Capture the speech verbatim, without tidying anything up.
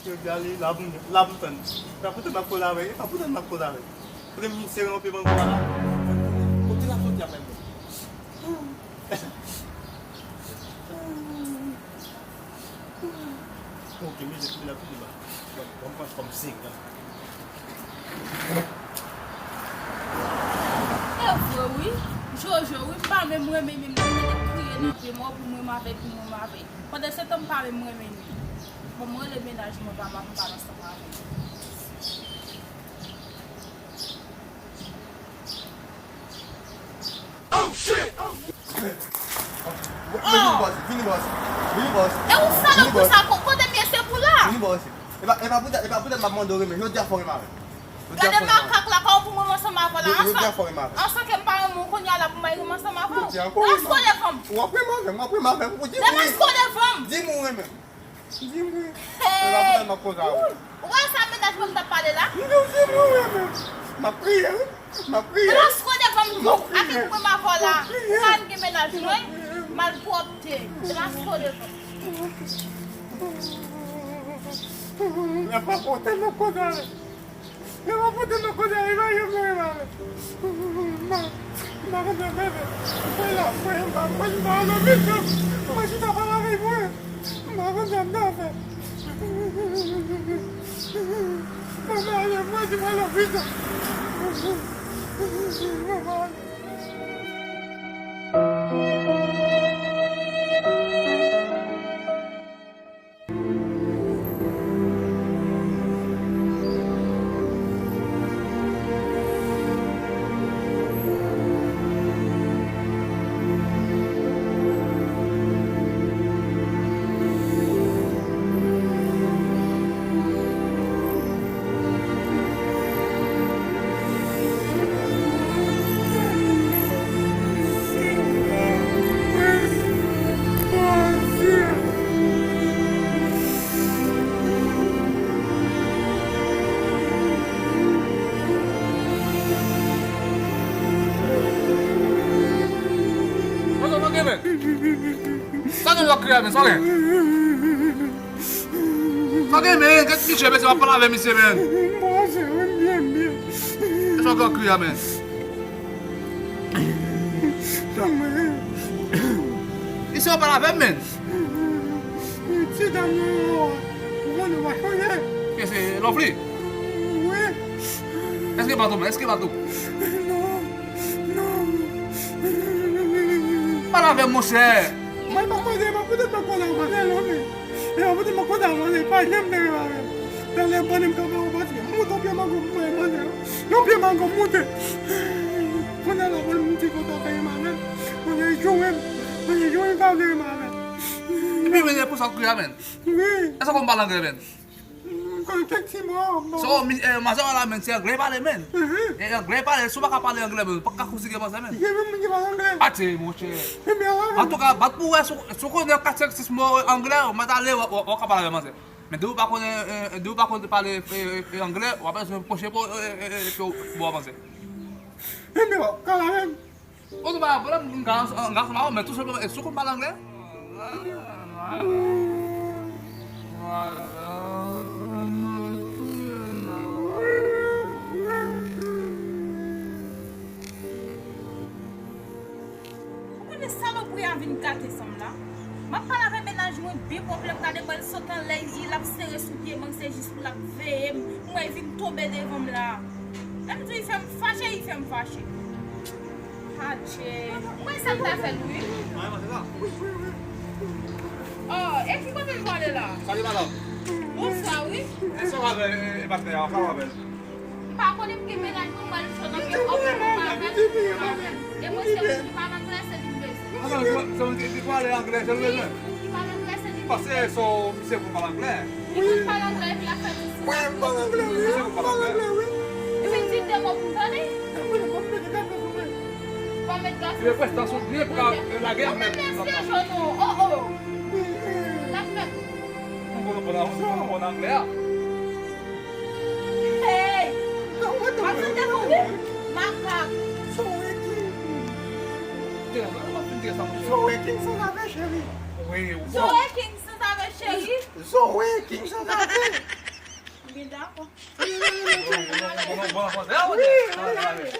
Jodi a li la pou m, la pou m tann. E pa pou tèt m ap koze avè l, e pa pou tèt m ap koze avè l. Kote m vin sere yon pye mango a la. Kote l ap soti apre mwen? Ok, mezanmi, kite la touche ba. Bon, bon, bon, kòm sere. E vre wi, Jojo wi, m pa menm renmen menm nan, mwen te kriye nan pye mò pou mwen m avè l, pou mwen m avè l. Pandan se tan m pa menm renmen li. Bon, mwen rele mennaj mwen pa m ap pale ansanm avè l. Vini bò isi, vini bò isi, vini bò isi. E ou salòp pou sa, ko-, kote m ye se pou la. Vini bò isi. E pa, e pa poutèt, e pa poutèt m ap mande w renmen. Jodi a fò w renmen avè m. Jodi a fò w renmen avè m. Gade makak la, kòman pou mwen ansanm avè w la? Jodi a fò w renmen avè m. Ansanm ke m pa renmen w kounye a la pou m al renmen ansanm avè w. Jodi a fò w renmen avè m. Degaje w devan m. W ap renmen avè m, w ap renmen avè m. Ou di m wi. Degaje w devan m. Di m ou renmen m. Di m wi. Hey! E pa poutèt m ap koze avè w. Ou wè sa mennaj mwen m t ap pale la? M di w di m ou renmen m. M ap kriye wi. M ap kriye. Degaje w devan m tou. M ap kriye. Avèk mwen m avè w la. M ap kriye. Ou pa gen mennaj mwen. Malpwòpte. Degaje w devan m. E pa poutèt m ap koze avè w. Yo pa pote nou kote a, e pa yo mwen renmen avè. Ma, ma konn sa m ta fè. Mwen la, mwen, mwen, mwen, mwen, mwen, mwen, mwen chita pale avèk mwen. Ma konn sa m ta fè. Mwen ale, mwen di mwen lòt chita. Mwen ale. Sa gen, sa gen, men? Sa gen, men? Sa gen, men? Sa gen, men? Gad misye, mesye, w ap pale avè misye, men. Sa gen kriye a, men? Misye, w ap pale avè m, men. Ti dam nan, ou konnen w pa chanje. Kiyès se Lovely? Wi. Èske bato, men? Èske bato? Non. Non. Pale avè m, monchè. Mwen pa konnen, mwen poutèt mwen konnen w pa gen lòm. E mwen poutèt mwen konnen w pa gen, pa janm te renmen avè m. Talè m konnen m kanpe w pati. Moute yon pye mango pou mwen, manje. Yon pye mango moute. Kounye a la, mwen m di kontan fè yon manje. Mwen gen joure m. Mwen gen joure m pa vle renmen avè m. Epi, men, e pou sa w kriye a, men. Wi. Èske w konn pale anglè, men? M konn kèk ti mo, bon. So, mi, eh, manzè w la, men, se anglè pale, men. Mhm. E anglè pale, si w pa ka pale anglè, men, ou pa ka konsidere manzè, men. Gen menm moun ki pale anglè. Atè, monchè. Antouka, bat pou w wè, si w, si w konnen kat, senk, sis mo anglè, w mèt ale, w, w, w ka pale avè manzè. Men depi w pa konnen, eh, depi w pa konnen pale, eh, eh, anglè, w ap bezwen pwoche pou, eh, eh, eh, pou, pou w avanse. Ebyen, w ap kale avè m. Ou di pa pwoblèm, m ka, m ka ansanm avè w, men tou senpleman, èske w konn pale anglè? Ou konnen salopri a vin gate san m la. M ap pale avè mennaj mwen byen pwòp, lè m gade bwèl sot anlè, l ap sere sou pye m, se jis pou l ap veye m. M wè l vin tonbe devan m la. Lè m di w, li fè m fache, li fè m fache. Adje. Ou wè sa m ta fè l, wi. Oh, e ki kote l pwale la? Salut, madame. Bonswa, wi. Èske w avè, e, e, patnè a, w avè l? M pa konnen, m gen mennaj mwen, mwen cho nan pye, ok, m pa avè l. E mwen se moun ki pale anglè, se li m bezwen. Li pale anglè, se li m bezwen. Li pale anglè, se li m bezwen. Paske se yon misye pou pale anglè. Li konn pale anglè, epi l ap fè ti silab. Mwen, m pale anglè, wi. M pale anglè, wi. Fin di de mo pou m tande. Mwen, mwen, mwen, mwen, mwen. Pa met glas. Li reprezante yon byen pou ka lage a mèt. Mwen, mwen, mwen, mwen. Oh, oh. L ap fè. Mwen konn, mwen konn, mwen konn anglè a. Hey! Mwen tande nou, wi. Makak. Zoe King. Zoe King sanzave, cheri. Wi, wi. Zoe King sanzave, cheri. Zoe King sanzave. Bon, bon, bon, bon, bon, bon, bon.